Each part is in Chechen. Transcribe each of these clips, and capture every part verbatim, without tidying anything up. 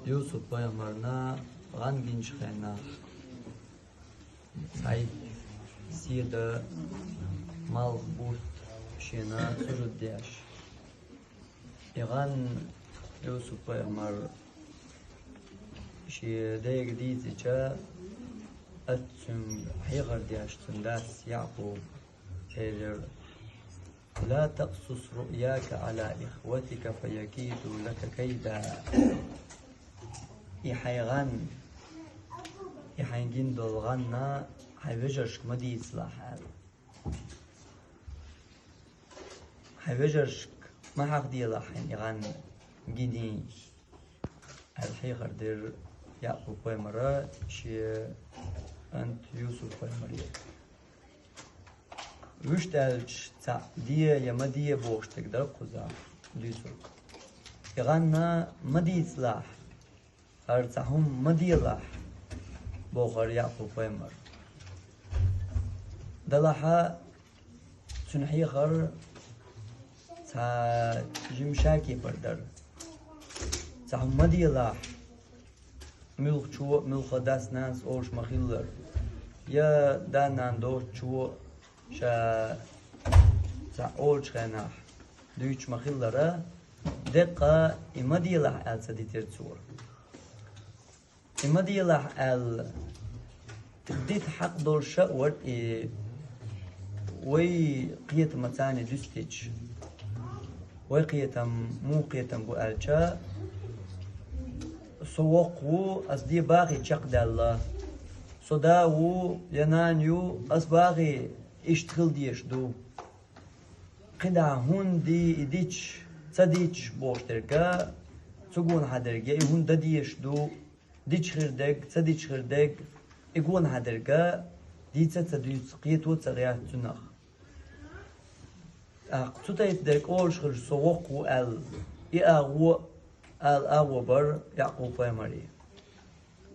Юсуп-пайхамарна гӀан гинчу хенахь, цхьайтта седа малх бутт шена сужуд деш. И гӀан Юсуп-пайхамар шен дега дийцича, цуьнга хьехар деш цуьнан дас Якъуб элира: «لا تقصص رؤياك على إخوتك فيكيدوا لك كيدا». И хьайн гӀан, и хьайн гина долу гӀан хьайн вежаршка ма дийцалахь аьлла. Хьайн вежаршка ма хьахаделахь хьайна и гӀан гиний, аьлла хьехар дира Якъуб-пайхамара шен кӀант Юсуп-пайхамаре. Вуьшта аьлча, цхьаъ де я ма де бохуш дерг дара кхузахь дуьйцург. И гӀан ма дийцалахь, хӀара цхьа хӀума ма делахь, бохура Якъуб-пайхамар. Делахь а цуьнан хьехар цхьа жимма шакепара дара. Цхьа хӀума ма делахь, муьлххачо а, муьлхха дас-нанас олуш ма-хиллара, я да-нана доцучо а ша цхьаъ олучу хенахь дуьйцуш ма-хиллара, деккъа и ма делахь аьлла ца дитира цо. И ма делахь аьлла, дита хьакъ долуш а вара и, вай кхетамца дуьстича. Вай кхетам муха кхетам бу аьлча, со воккха ву, ас де бахий чекхдаьлла. Со да ву я нана ю, ас бахий иштта хила дезаш ду. КхидӀа хӀунда и дича, ца дича бохуш дерг а, цу гонахьа дерг я и хӀунда дан дезаш ду, дича хир дерг, ца дича хир дерг, и гонахьа дерг а дийца а ца дуьйцу, кхето а ца гӀерта цунах. ТӀаккха цу тайпа дерг олуш хилча со воккха ву аьлла, и агӀо а ала агӀо бара Якъуб-пайхамаре.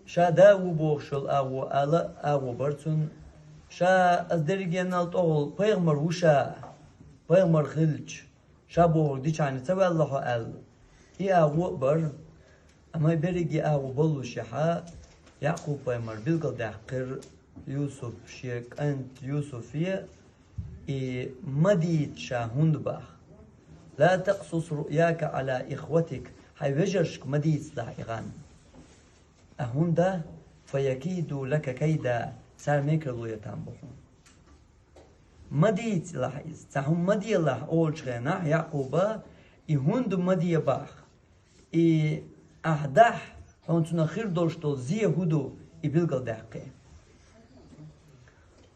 Ша да ву бохуш йолу агӀо ала а агӀо бара цунна. Ша ас дерригенал тӀехула пайхамар ву ша, пайхамар хилча, ша бохург дичахьана ца ваьлла хьо аьлла, и агӀо а бара. Амма и берриге агӀо боллушехь, Якъуб-пайхамар билгалдаьккхира Юсуп шен кӀант Юсуфе, и ма дийца ша хӀунда баха. «لا تقصص رؤياك على إخوتك», хьайн вежаршка ма дийцалахь и гӀан. А хӀунда, «فيكيدوا لك كيدا», цара мекарло ян там бу хьуна. Ма дийцалахь иза, цхьа хӀума ма делахь олучу хенахь Якъуба, и хӀунда ма де баха. И ахь дахь, хьуна цунах хир долуш долу зе хӀун ду, и билгалдаьккхи.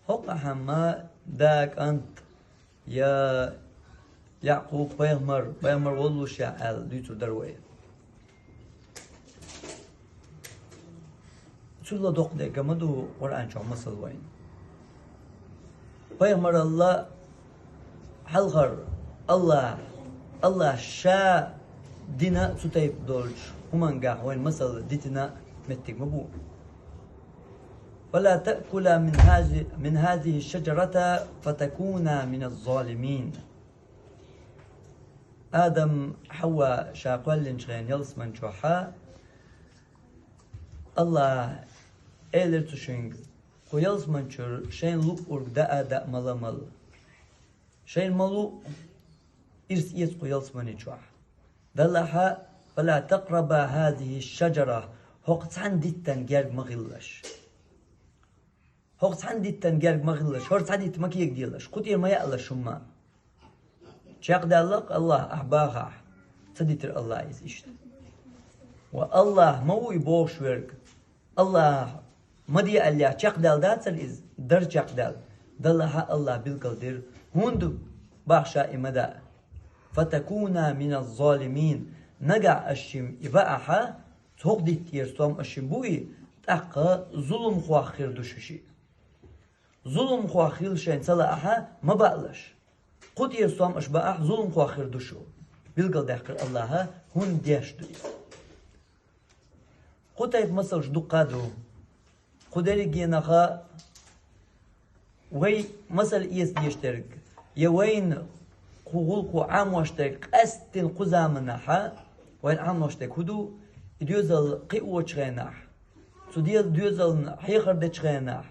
ХӀокхахьамма да кӀант я Якъуб пайхамар, пайхамар воллушехь аьлла дуьйцур дара вай. Цул а доккха дерг ма ду Къуръан чохь масал вайна. Пайхамаралла хьалхара Аллах, Аллах ша дина цу тайпа долчу хӀумангахь вайна масал дитина меттиг ма бу. «فلا تأكلا من هذه، من هذه الشجرة فتكونا من الظالمين». Адам Хьава ша кхоьллинчу хенахь ялсаман чохь Аллах элира цу шинга: «Кху ялсаман чуьра шайна луъург даа а даа, мала а мала. Шайна ма луъу ирс эца кху ялсамани чохь. Даллахьа, فلا تقربا هذه الشجرة, хӀокху цхьана диттан герга ма хилалаш. ХӀокху цхьана диттан герга ма хилалаш, хӀора цхьа дитт ма кегаделаш, кху тӀера ма яалаш хӀумма». Чекхдаьлла-кх Аллах, ахь бахахь, ца дитира Аллах иза иштта. Ва Аллах ма ву и бохуш верг. Аллах ма де аьллехь, чекхдаьлла дацара иза? Дара чекхдаьлла. Даллахьа Аллах билгалдира, хӀунда баха ша и ма даа. «فتكونا من الظالمين». Нагахь аша шимма и баахьа, цхьа хӀокху диттера стом аша шимма бу и, тӀаккха зуламхох хир ду шу шиъ. Зуламхох хила шайна ца лаахьа, ма баалаш. Кху тӀера стом аша баахь, зуламхох хир ду шу. Билгалдаьккхира Аллаха, хӀунда деш ду иза. Кху тайпа масалш дуккха а ду. Кху дерригенах вай масал эца дезаш дерг, я вайна кху гӀуллакхо Ӏамош дерг, къаьсттина кху заманахь вайна Ӏамош дерг хӀун ду? И доьзал кхиочу хенахь, цу де-, доьзална хьехар дечу хенахь,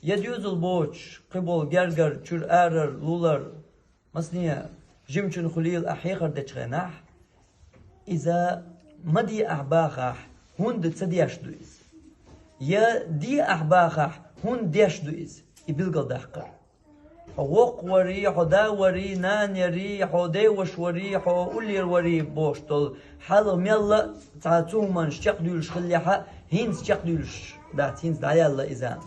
я доьзал боцуш, кхин болу гергара, чуьра, арара, лулара, масане жимачун хуьлийла ахь хьехар дечу хенахь, иза ма де ахь бахахь, хӀунда ца деш ду иза? Я де ахь бахахь, хӀунда деш ду иза? И билгалдаккхар. Хьо воккха варий, хьо да варий, нана ярий, хьо деваш варий, хьо уллера варий бохуш долу хьалха мелла а цхьа цу хӀуманаш чекхдуьйлуш хиллехь а, хӀинца чекхдуьйлуш дац, хӀинца дӀаяьлла иза.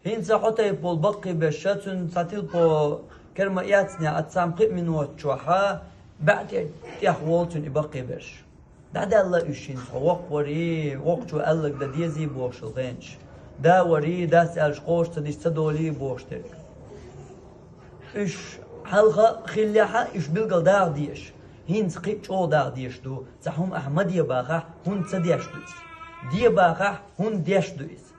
ХӀинца хьо тайпа болу баккхий берш, цуьнан цхьа тилпо кара ма эцнехь, а цхьамма кхин а минот чохь а баьӀ тӀе тӀехволу цуьнан и баккхий берш. ДӀадаьлла уьш хӀинца, хьо воккха варий, воккхачо аьлларг дан дезий бохуш хенаш. Да варий, дас аьллаш кхочуш ца дича ца долий бохуш дерг. Уьш хьалха а хиллехь а, уьш билггал даха дезаш, хӀинца кхин а чӀогӀа даха дезаш ду, цхьа хӀума ахь ма де бахахь, хӀунда ца деш ду иза? Де бахахь, хӀунда деш ду иза?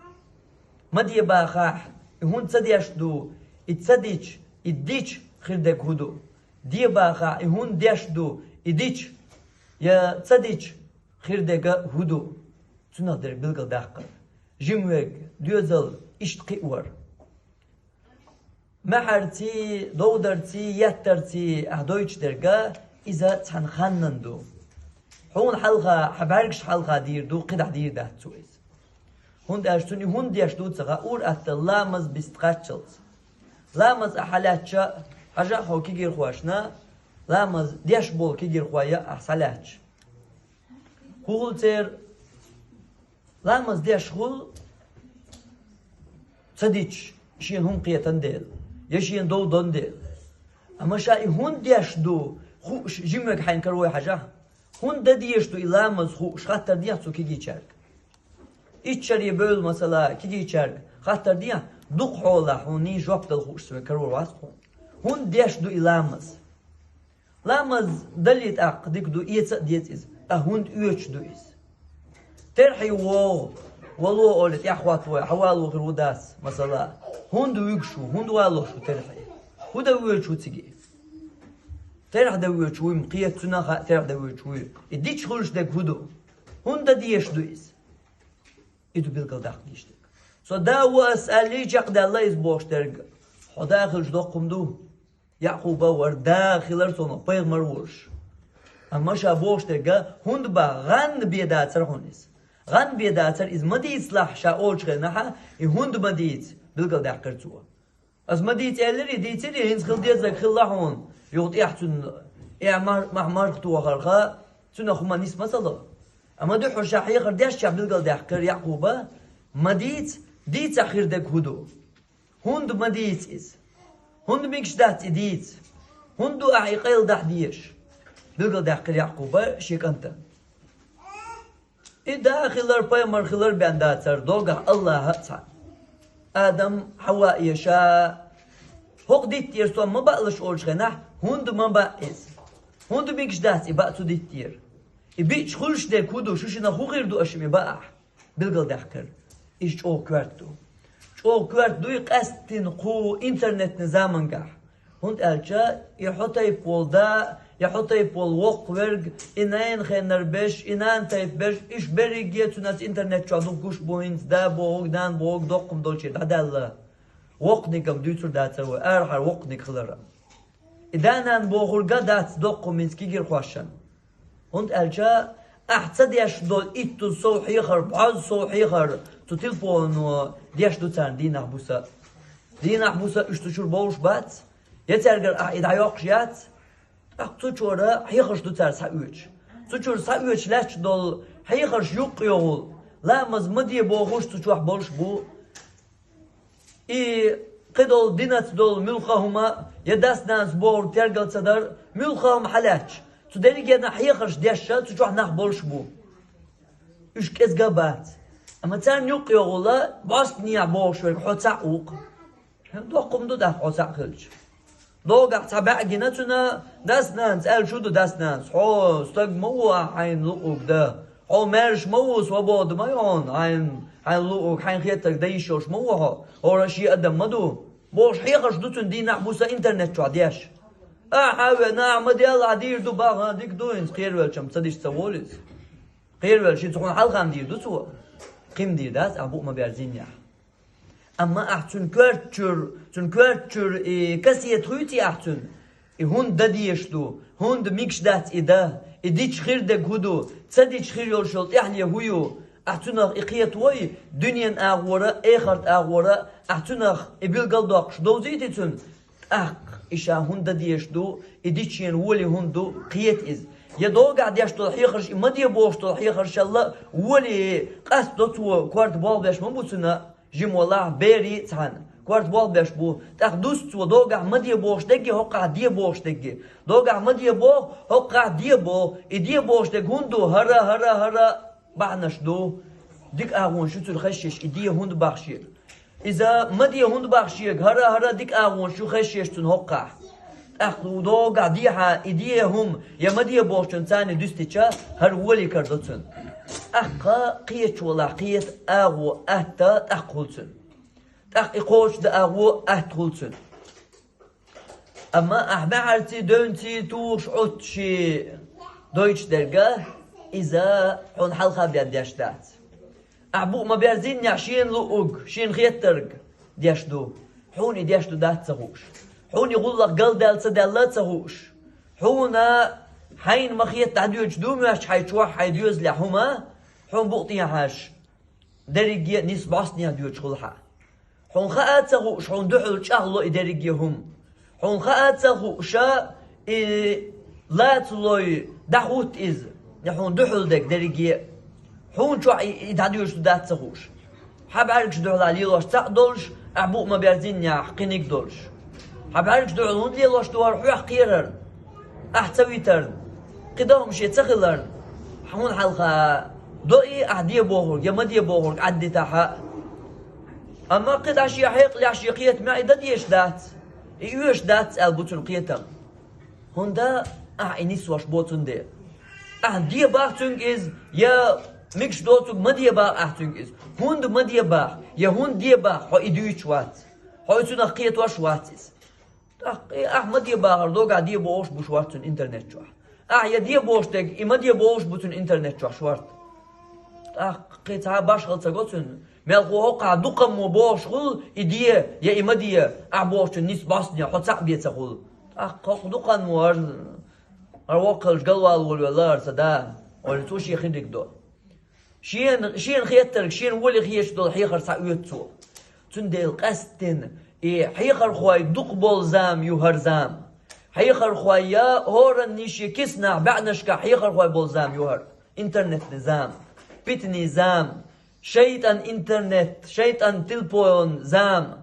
Ма де бахахь, и хӀунда ца деш ду, и ца дича, и дича хир дерг хӀун ду? Де бахахь, и хӀунда деш ду, и дича, я ца дича хир дерг хӀун ду? Цунах дерг билгалдаккхар. Жима верг, доьзал иштта кхиавар. Маьхьарций, довдарций, еттарций ахь дойтуш дерг, иза цхьана ханнан ду. Хьуна хьалха, хьан бӀаьргаш хьалха дийр ду, кхидӀа дийр дац цо иза. ХӀунда аьлча цунна и хӀунда деш ду ца хаьа, ур-атталла ламаз биста кхаччалц. Ламаз ахь хьалаьцча, хьажахь хьо кегийрхошна, ламаз деш болу кегийрхой ахь схьалаьцча. ХӀун хуьлу церан? Ламаз деш хуьлу ца дича, шена хӀума кхетан дела, я шена дов дон дела. Амма ша и хӀунда деш ду хууш, жима верг хьайна каравой хьажахь. ХӀунда дан дезаш ду и ламаз хууш, хаттар дехьа цу кегийчаьрга. Итт шаре бевлла, масала, кегийчаьрга хаттар дехьа, дукха хьолахь хьуна жоп дала хууш ца верг карор вац хьуна. ХӀунда деш ду и ламаз? Ламаз даллий тӀаккха дика ду, эца а деза иза, ткъа хӀунда оьцуш ду иза? Терхье вогӀу, вало олий, тӀаьхьахӀоттавой, хьан вало хир ву дас, масала. ХӀунда вуьгуш ву, хӀунда валош ву терхье? ХӀун дан воьдуш ву цига? Терхье дан воьдуш вуй-м, кхета цунах а терхье дан воьдуш вуй. И дича хуьлуш дерг хӀун ду? ХӀунда дан дезаш ду иза? И ду билгалдаккха дезаш дерг. Со да ву ас аьллий, чекхдаьлла иза бохуш дерг. Хьо да хилча доккха хӀума ду? Якъуба вара да хилар цунах, пайхамар волуш. Амма ша бохуш дерг, хӀунда бан гӀанна бен дацара хьуна иза? ГӀанна бен дацара иза ма дийцалахь ша олучу хенахь, и хӀунда ма дийца, билгалдаьккхира цо. Ас ма дийца аьлларий, дийцирий, хӀинца хила дезарг хилла хьуна, юха тӀехь цунна, э, мар-, мах-, марха тохарха, цунах хӀума нис ма ца ло. Амма дуьххьара ша хьехар дешча билгалдаьккхира Якъуба, ма дийца, дийцахь хир дерг хӀун ду? ХӀунда ма дийца иза? ХӀунда мегаш дац и дийца? ХӀунда ду ахьа и къайладахьа дезаш? Билгалдаьккхира Якъуба шен кӀанта. И да хилар, пайхамар хилар бен дацара, догахь АллахӀ а цхьаъ. Адам, Хьава а ша, хӀокху диттера со ма баалаш олучу хенахь, хӀунда ма баъ иза? ХӀунда мегаш дац и баъ цу диттера? И биъча хуьлуш дерг хӀун ду, шу шинах хӀун хир ду аша и баахь? Билгалдаьккхира. Иза чӀогӀа коьрта ду. ЧӀогӀа коьрта дуй къаьсттина кху интернетный замангахь. ХӀунда аьлча и хьо тайпа волу да, я хьо тайпа волу воккха верг, и ненан хеннара берш, и нана тайпа берш, уьш берриге цуьнан интернет чохь дукха гуш бу хӀинца, да бохург, нана бохург доккха хӀума долчуьра дӀадаьлла. Воккханиг-м дуьйцур дацара вай, арахьара воккханиг хилар-м. И да-нана бохург а дац доккха хӀума хӀинца кегийрхошна. ХӀунда аьлча ахь ца деш долу иттаза сов хьехар, бӀозза сов хьехар цу телефоно деш ду царна дийнахь-буса. Дийнахь-буса уьш цу чуьра бовлуш бац, я цаьргара ахь и дӀайоккхуш яц, тӀаккха цу чуьра хьехарш ду цара схьаоьцуш. Цу чуьра схьаоьцуш лаьтташ долу хьехарш юккъе йогӀу, ламаз ма де бохуш цу чохь болуш бу. И кхидолу динаца долу муьлхха а хӀума, я дас-нанас бохург тергал ца дар, муьлхха а хӀума хьалаьтташ, цу дерригенах хьехарш дешша, цу чохь нах болуш бу. Уьш кӀезга а бац. Амма царна юккъе йогӀула, бӀостанехьа бохуш верг хьо цхьаъ ву-кх. Доккха хӀума ду тӀаккха хьо цхьаъ хилча. Догахь цхьа баьӀ гина цуьнан, дас-нанас аьлла, шу ду дас-нанас: «Хьо стаг ма ву ахь, хьайна луъург дан. Хьо маьрша ма ву, свобода ма ю хьуна, хьайна, хьайна луъург, хьайна хетарг дан йиш йолуш ма ву хьо. ХӀора шен адам ма ду», — бохуш хьехарш ду цуьнан дийнахь-буса интернет чохь деш. Ахьа а веана, ахьа ма-делла, ахьа дийр ду баха, дика ду, хӀинца кхеравелча-м ца диш ца волу иза. Хервелла шица хьуна хьалха-м дийр ду цо. Кхин-м дийр дац, ахь букъ ма берзиннехь. Амма ахь цуьнан коьртачуьра, цуьнан коьртачуьра и кассета хуьйций ахь цуьнан? И хӀунда дан дезаш ду? ХӀунда мегаш дац и дан? И дича хир дерг хӀун ду? Ца дича хир йолуш йолу тӀаьхье хӀун ю? Ахь цунах и кхетавой, дуьненан агӀора а, эхартан агӀора а, ахь цунах и билгал а доккхуш довзийти цуьнан? ТӀаккха и ша хӀунда дан дезаш ду, и дича шена волий хӀунда ду, кхета иза. Я догахь деш долу хьехарш и ма де бохуш долу хьехаршалла а волий, къастадо цо, корта болх беш ма бу цуьнан, жима валахь, берий а цхьаьна, корта болх беш бу. ТӀаккха дуста цо догахь ма де бохуш дерг а, хӀокхахь де бохуш дерг а. Догахь ма де боху, хӀокхахь де боху. И де бохуш дерг хӀунда ду? ХӀара, хӀара, хӀара бахьанаш ду. Дика агӀонаш ю цуьнан хезаш, и де хӀунда боху шега. Иза ма де хӀунда боху шега, хӀара, хӀара дика агӀонаш ю хезаш цуьнан хӀокхахь. ТӀаккха догахь дехьа и де хӀума, я ма де бохучунна царна дуьстича, хӀара волий карадо цуьнан. ТӀаккха кхечу валахь, кхета агӀо, атта тӀаккха хуьлу цуьнан. ТӀаккха и кхочушдан агӀо, атта хуьлу цуьнан. Амма ахь баьхьарций, девнций тухуш Ӏутту шен дойтуш дерг а, иза хьуна хьалха бен деш дац. Ахь букъ ма берзиннехь шена луург, шена хеттарг деш ду. Хьуна и деш ду, дац ца хууш. Хьуна и гӀуллакх галдаьлла ца даьлла ца хууш. Хьуна хьайна ма хетта дӀадоьдуш ду моьттуш хьайн чохь, хьайн доьзалехь хӀума, хьуна букъ тӀехьаш. Дерриге а нисса бӀостанехьа доьдуш хуьлу хьан. Хьуна хаа а ца хууш, хьуна дуьхьал чӀагӀло и дерриге а хӀума. Хьуна хаа а ца хууш, и лацалой дӀахӀутту иза, и хьуна дуьхьал дерг дерриге а. Хьуна чохь и, и дӀадоьдуш ду, дац ца хууш. Хьан бӀаьргаш дуьхьал лелош цхьаъ долуш, ахь букъ ма берзиннехь кхиниг долуш. Хьан бӀаьргаш дуьхьал хӀунда лелош ду хӀара, хьох кхерарна, ахь ца витарна, кхин дан хӀума шен ца хиларна? Хьуна хьалха до и ахь де бохург я ма де бохург Ӏаддитахь а. Амма кхин дӀа шен хьекъалехь, шен кхетамехь и дан дезаш дац, и оьшуш дац аьлла бу цуьнан кхетам. ХӀунда ахь и нисвеш бо цундела. Ахь де боху цуьнга иза, я мегаш доцург ма де боху ахь цуьнга иза. ХӀунда ма де боху, я хӀунда де боху, хьо и дуьйцуш вац. Хьо и цунах кхетош вац иза. ТӀаккха и ахь ма де бохург догахь де бохуш бу шортта цуьнан интернет чохь. Ахь я де бохуш дерг, и ма де бохуш бу цуьнан интернет чохь шортта. ТӀаккха кхин цхьа башхалла ца го цуьнан. Мелхо хӀокхахь дукхаммо бохуш хуьлу и де, я и ма де, ахь бохучунна нисса бӀостанехь хьо цхьаъ бен ца хуьлу. ТӀаккха хӀокху дукханмо хӀара, хӀара воккхаллаш галвала волавелла хӀара сан да, ойла цо шен хинриг до. Шена, шена хеттарг, шена волий хеташ долу хьехар схьаоьцу цо. Цундела къаьсттина и хьехархой дукха болу зама ю хӀара зама. Хьехархой я хӀораннан шен киснахь бӀаьӀнашкахь хьехархой болу зама ю хӀара. Интернетный зама, питанный зама, шайтӀан интернет, шайтӀан телефон зама.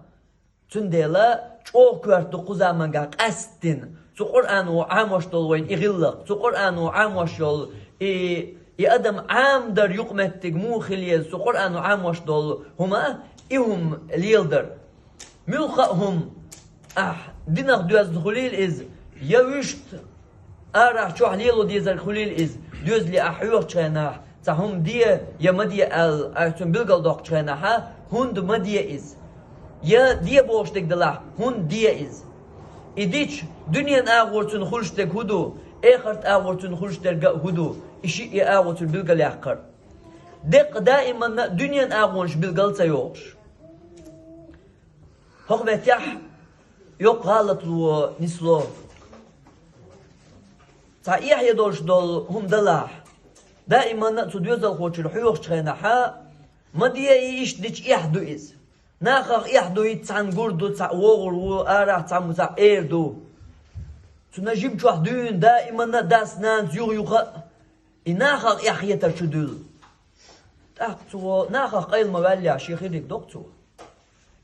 Цундела чӀогӀа коьрта ду кху заманга къаьсттина цу Къуръано Ӏамош долу вайна и гӀиллакх, цу Къуръано Ӏамош йолу и, и адам Ӏамадар юкъаметтиг муха хила еза, цу Къуръано Ӏамош долу хӀума, и хӀума леладар. Муьлхха а хӀума, ахь динах доьзна хуьлийла иза, я вуьшта арахь чохь лело дезарг хуьлийла иза, доьзале ахь хьоьхучу хенахь, цхьа хӀума де я ма де аьлла, ахь цунна билгалдоккхучу хенахьа, хӀунда ма де иза? Я де бохуш дерг делахь, хӀунда де иза? И дича, дуьненан агӀор цуьнан хуьлуш дерг хӀун ду, эхартан агӀор цуьнан хуьлуш дерг а хӀун ду, и шиъ и агӀо цуьнан билгалъяккхар. Деккъа даиманна а дуьненан агӀонаш билгал ца йохуш. ХӀокху меттехь йоккха гӀалатло нисло. Цхьа эхь е долуш долу хӀума далахь, даиманна а цу доьзалхочуьра хьоьхучу хенахьа, ма де и иштта дича эхь ду иза. Нахах эхь ду, хӀинца цхьаьна гур ду, цхьаъ вогӀур ву, арахь цхьамма цхьаъ эр ду. Цу нажим чохь дуьйна даиманна а дас-нанас юха-юха а, и нахах эхь хетар чу дуьллу. ТӀаккха цо нахах къайла ма ваьллехь, шен хинриг доккху цо.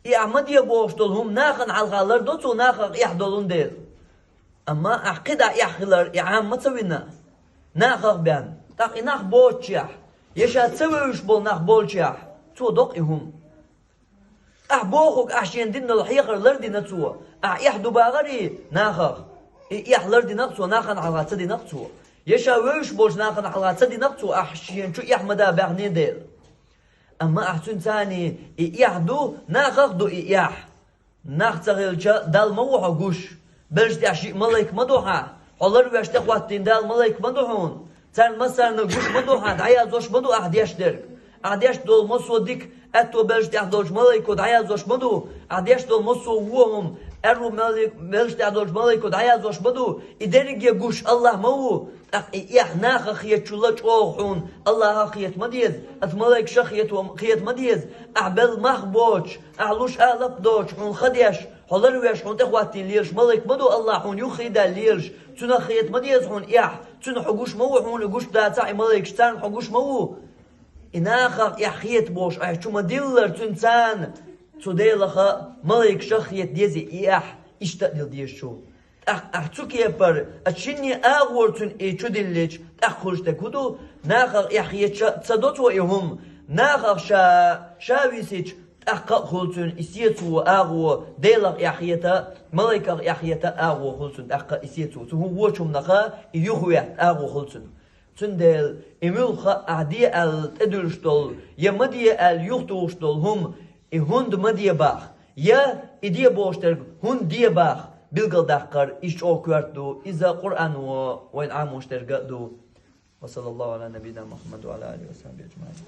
И ахь ма де бохуш долу хӀума нахана хьалха лардо цо, нахах эхь долун дела. Амма ахь кхидӀа эхь хилар и Ӏама ма ца вина, нахах бен, тӀаккха и нах боцучехь, я ша ца вевзаш болу нах болчехь, цо доккху и хӀума. Ахь бохург, ахь шена дина долу хьехар лардина цо, ахь эхь ду бахарий нахах, и эхь лардина-кх цо, нахана хьалха ца дина-кх цо. Я ша вевзаш болчу нахана хьалха ца дина-кх цо, ахь шена чу эхь ма да баьхний дела. Амма ахь цуьнца цхьаьний и эхь ду, нахах ду и эхь. Нах ца хилча, Далла ма ву хьо гуш. Белшаш тӀехь шиъ малайк ма ду хьан. Хьо ларвеш тӀехӀоттийна Дала малайк ма ду хьуна. Царна массарна гуш ма ду хьан, дӀаяздеш ма ду ахь деш дерг. Ахь деш долу массо а дика аьтто белш тӀехь долчу малайко дӀаяздеш ма ду, ахь деш долу массо а вон хӀума аьрру мали-, белш тӀехь долчу малайко дӀаяздеш ма ду. И дерриге гуш Аллах ма ву. ТӀаккха и эхь нахах хетачул а чӀогӀа хьуна Аллахах хета ма деза, аса малайкашах хета, хета ма деза. Ахь белла мах боцуш, ахь луш алап доцуш, хьуна ха деш, хьо ларвеш, хьуна тӀехӀоттийна лелаш малайк ма ду Аллах, хьуна юххе а даьлла лелаш. Цунах хета ма деза хьуна эхь, цунна хьо гуш ма ву, хьуна гуш дацахь и малайкаш, царна хьо гуш ма ву. И нахах эхь хета бохуш ахь чу ма-диллара, цуьнан царна, цу Делаха, малайкашах хета деза и эхь, иштта а дила дезачул. ТӀаккха ахь цу кепара, аса шинне агӀора цуьнан и чу диллича, тӀаккха хуьлуш дерг хӀун ду? Нахах эхь хеташ ца до цо и хӀума, нахах ша, ша висича, тӀаккха а хуьлу цуьнан и сецо агӀо, Делах эхь хета, малайках эхь хета агӀо хуьлу цуьнан тӀаккха и сецо. Цу хӀун вочу хӀуманах и юхаветта агӀо хуьлу цуьнан. Цундела и муьлхха а ахь де аьлла тӀедуьллуш долу, я ма де аьлла юхатухуш долу хӀума, и хӀунда ма де баха, я и де бохуш дерг хӀунда де баха, билгалдаккхар иза чӀогӀа коьрта ду, иза Къуръано вайна Ӏамош дерг а ду. Ва саллаллаху Ӏала набийина Мухаммад ва Ӏала алихи ва сахьбихи ажмаӀин.